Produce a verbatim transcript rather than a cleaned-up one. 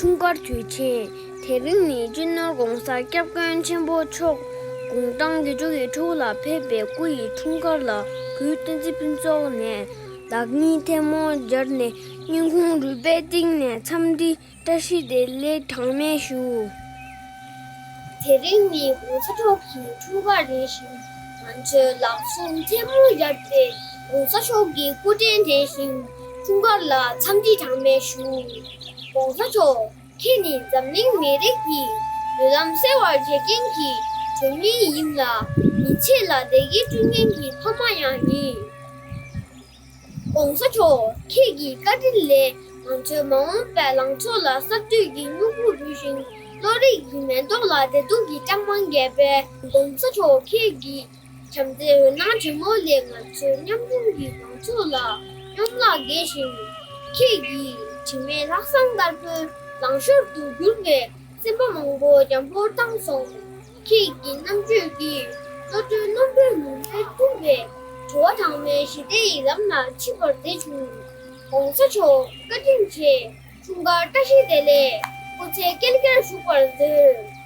འཁྲུངས་སྐར་དུས་ཆེན། དེ་རིང་ནི་སྤྱི་ནོར་༧གོང་ས་༧སྐྱབས་མགོན་ཆེན་པོ་མཆོག་དགུང་གྲངས་དགུ་བཅུ་གི་ཕྲུ་གུ་ལ་ཕེབས་པའི་སྐུ་ཡི་འཁྲུངས་སྐར་ལ་གུས་བསྟན་འཛིན་ཕུན་ཚོགས་ནས་ལག་གཉིས་ཐལ་མོ་སྦྱར་ནས་སྙིང་ཁུང་རུས་པའི་གཏིང་ནས་འཚམས་འདྲི་བཀྲ་ཤིས་བདེ་ལེགས་གྲངས་མེད་ཞུ། དེ་རིང་ནི་༧གོང་ས་མཆོག་གི་འཁྲུངས་སྐར་ཡིན་ཞིང་། ང་ཚོས་ལག་ཟུང་ཐལ་མོ་སྦྱར་ཏེ་༧གོང་ས་མཆོག་གི་སྐུ་དྲིན་དྲན་ཞིང་འཁྲུངས་སྐར་ལ་འཚམས་འདྲི་གྲངས་མེད་ཞུ། ༧གོང་ས་མཆོག་ཁྱེད་ནི་འཛམ་གླིང་མི་རིགས་ཀྱི་མདུན་ལམ་གསལ་བར་བྱེད་མཁན་གྱི་སྒྲོན་མེ་ཡིན་ལ། མི་ཚེ་ལ་བདེ་སྐྱིད་བསྐྲུན་མཁན་གྱི་ཕ་མ་ཡང་ཡིན། ༧གོང་ས་མཆོག་ཁྱེད་ཀྱི་བཀའ་དྲིན་ལས་ང་ཚོའི་མ་འོངས་པའི་ལང་ཚོ་ལ་གསར་གཏོད་ཀྱི་སྨྱུ་གུ་འབུས་ཤིང་། བློ་རིག་གི་མེ་ཏོག་ལ་བདེ་སྡུག་གི་སྐྲག་སྣང་རྒྱས་པས། ༧གོང་ས་མཆོག་ཁྱེད་ཀྱི་བྱམས་བརྩེའི་འོད་སྣང་ཆེན་མོ་ལས་ང་ཚོའི་ཉམ་ཆུང་གི་ལང་ཚོ་ལ་གཉོམ་ལག་རྒྱས་ཤིང་། ཁྱེད་ཀྱི་དྲི་མེད་ལྷག་བསམ་དཀར་པོའི་ལང་ཤོར་དུ་གྱུར་པའི་སེམས་པ་མང་པོ་འཇམ་པོར་བཏང་སོང་། ཁྱེད་ཀྱི་རྣམ་དཔྱོད་ཀྱིས་བློ་གྲོས་རྣོན་པོའི་ལུང་བསྟན་བསྐྲུན་པའི་དྲི་བ་གྲངས་མེད་ཞི་བདེ་ཡི་ལམ་ལ་མཆིས་པར་མཛད་བྱུང་། ༧གོང་ས་མཆོག་བཀའ་དྲིན་ཆེ། འཁྲུངས་སྐར་བཀྲ་ཤིས་བདེ་ལེགས། སྐུ་ཚེ་བསྐལ་བརྒྱར་བཞུགས་པར་མཛོད།